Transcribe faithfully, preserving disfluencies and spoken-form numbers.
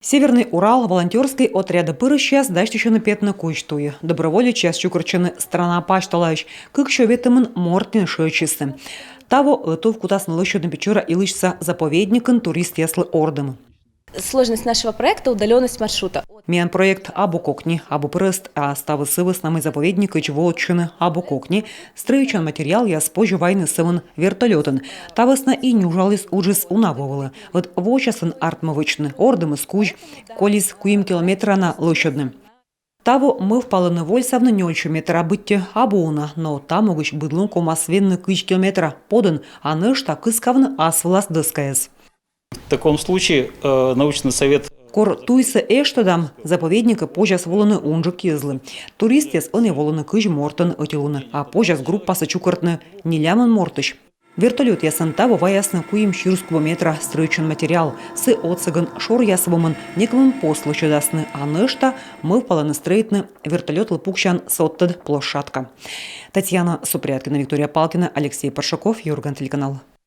Северный Урал волонтерский отряд пырысьяс дасьтысьӧны петны кузь туйӧ. Доброволечьяс чукӧртчӧны страна пасьталаысь. Кык сё ветымын морт нин шыӧдчисны. Таво ӧтув кутасны лӧсьӧдны Печора йылысьса заповедникын туристъяслы ордымы. Сложность нашего проекта — удаленность маршрута. Миян проект абу кокни, абу прӧст, а ставыс сы вӧсна мый заповедникӧдз воӧдчыны абу кокни. Стрӧитчан материалъяс позьӧ вайны сӧмын вертолётӧн. Та вӧсна и нюжаліс уджыс уна во вылӧ. Ӧд вочасӧн артмӧ вӧчны. Ордымыс кузь, колис куим километра на лӧсьӧдны. Таво мӧвпалӧны вольсавны нёль сё метра быттьӧ абу уна, но та могысь быд лун ковмас венны кызь километра подӧн, а нӧшта кыскавны ас вылас дӧскаяс. В таком случае э, научный совет Кор туйсӧ эштӧдам, заповедникӧ позяс волыны унджык йӧзлы. Туристъяс ӧні волыны кызь мортӧн ӧти лунӧ, а позяс группасӧ чукӧртны нелямын мортысь. Вертолётъясӧн таво ваясны куим сюрс кубометра стрӧитчан материал. Сы отсӧгӧн шоръяс вомӧн некымын пост лӧсьӧдасны, а нӧшта мӧвпалӧны стрӧитны вертолётлы пуксян содтӧд площадка. Татьяна Супрядкина, Виктория Палкина, Алексей Паршаков, «Юрган» телеканал.